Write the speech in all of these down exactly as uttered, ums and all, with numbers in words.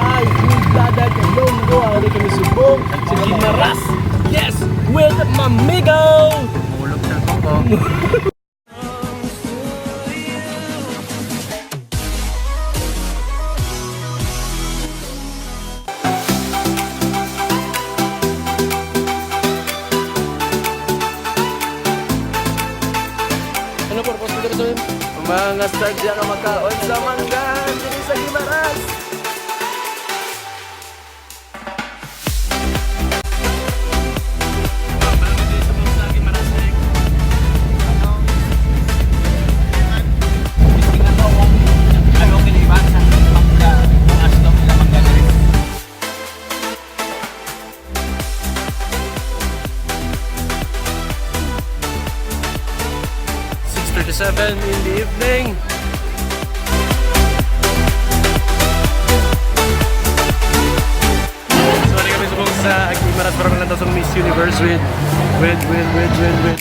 Ay, Dadag Ilonggo, ari kami subong sa Guimaras. Yes, with my amigo. Mulog sa koko. Ano purpose ko dito, sir? Mga sadya nga makaon sa mangga diri sa Guimaras. Six thirty-seven in the evening. So, ari kami subong sa Guimaras para malantaw sa Miss Universe with, with, with, with, with, with.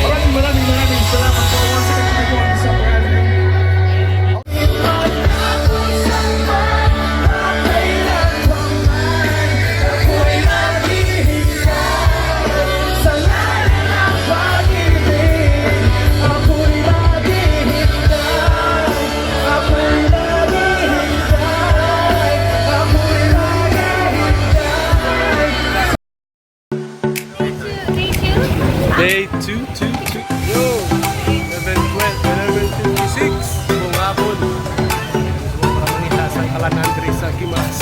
Maraming, maraming, maraming salamat po. Once again, ito po ang isang program. Day two, two, two. Yo! Eleven twelve, eleven fifty-six. Subong hapon. Para mangita sa Kalan Andres sa Guimaras.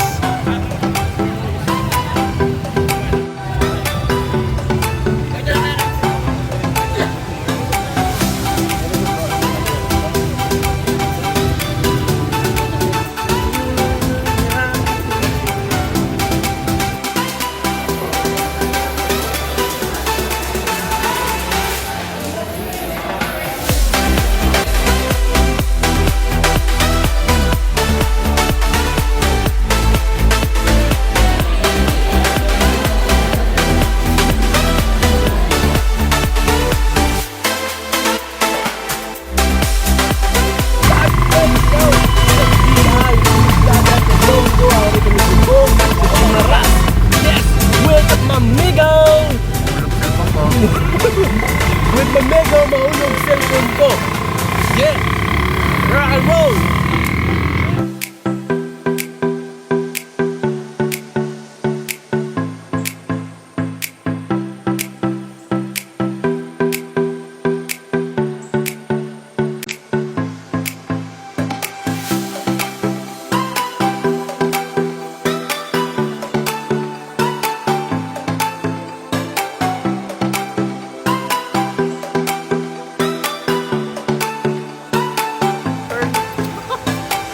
Yes! With my amigo! With my amigo, mahulog cellphone ko. Yeah! Rock and roll!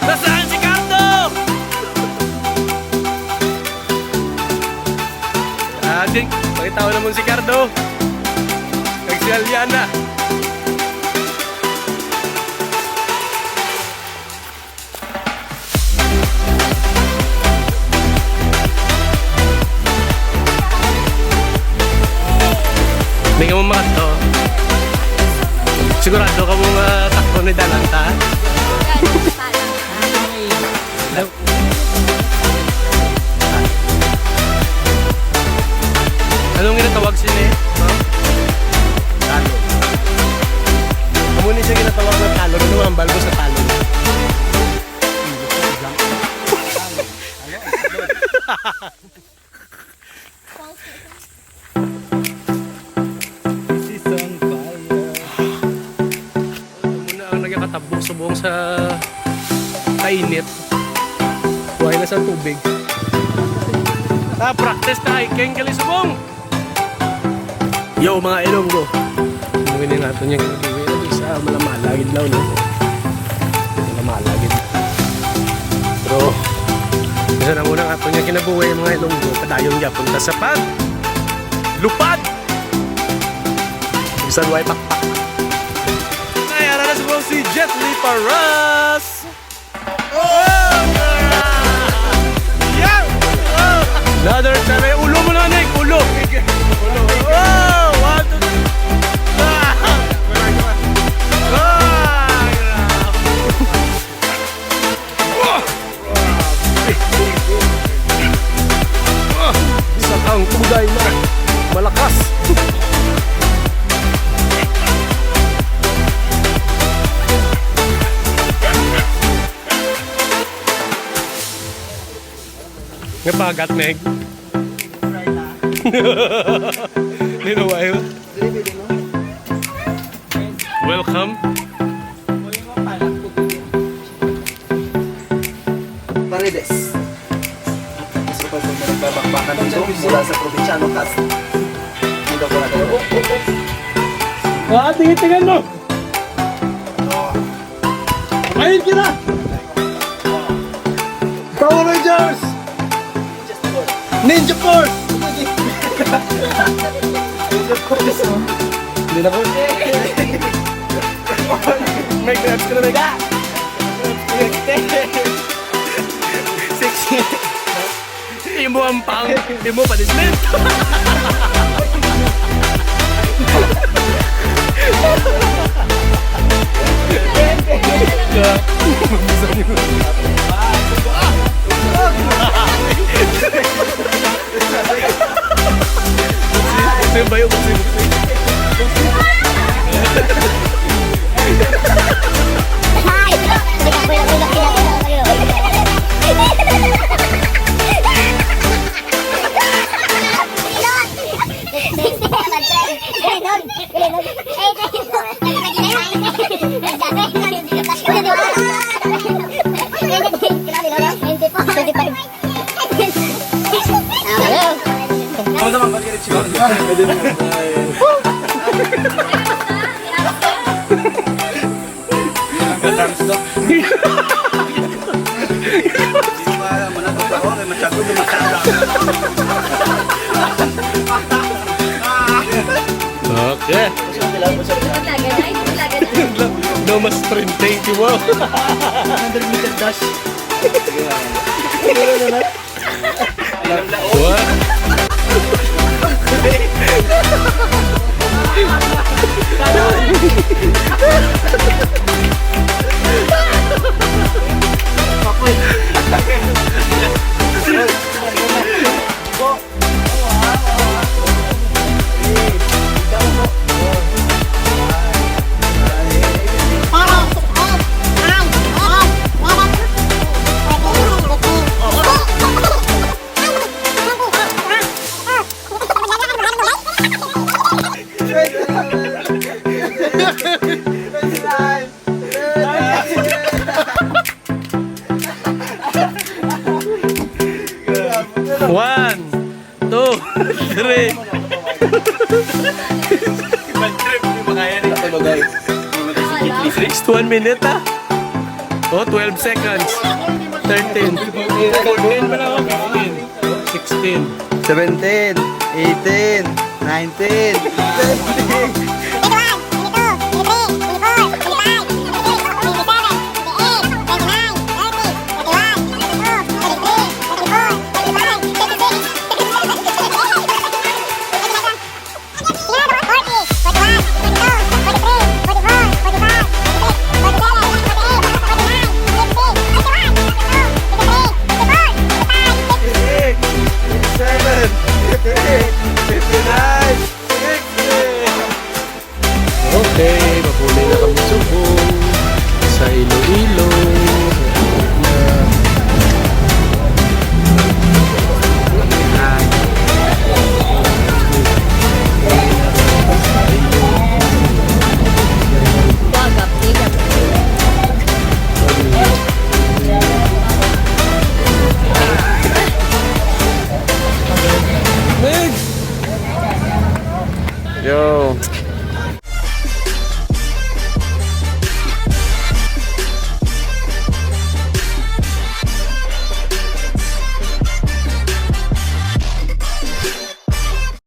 Nasaan si Cardo? Ah, di, pakita ko naman si Cardo. Kag si Aliana. May ka mo makadto. Sigurado ka mo nga takbo Ni dalan ta. Anong ginatawag sini? Ha? Talon. Amo ni siya ginatawag na talon. Ano ang balbo sa talon? This is on fire. Amo na ang nagakatabo subong sa kainit. Buhay na sa tubig. Ah, practice na hiking, gali subong. Yo, mga Ilonggo. Mungkin yung ato niyang kinabuhi na sa malamala gid law, no? Malamala gid. Pero, isa na muna ang ato niyang kinabuhi, mga Ilonggo. Padayon niya, punta sa pag lupad. Bisan way pakpak. Ay, ara na subong si Jet Li Paras. Oh, yeah! Yeah! Oh! Another time. Ay, ulo mo na, Nick. Ulo. Ulo. Oh, one, two, three. Ah! Ah, grabe. Ah! Isa kang tunay na malakas. Nga pagat, Meg. Linawayo. Welcome. Paredes. Gusto ko itong nagbabakbakan dito mula sa probinsya, no, Kas? Dito ko na kayo. Oh, oh, oh. Ah, tingin-tingin mo! Ayun kita! Power Rangers! Ninja Force! Ninja Force, oh. Hindi na po. May grabs ka na, may ga-, sexy. Imo ang pang, imo punishment. Sino ba yung Okay. No mas sprinting, di ba? Hundred meter dash. What? One, two, three. Bad trip, di ba kaya rin? Ito ba, guys? Six to one minute, ah. Oh, twelve seconds. Thirteen. Fourteen pa lang ako, fifteen. Sixteen. Seventeen, eighteen, nineteen, twenty.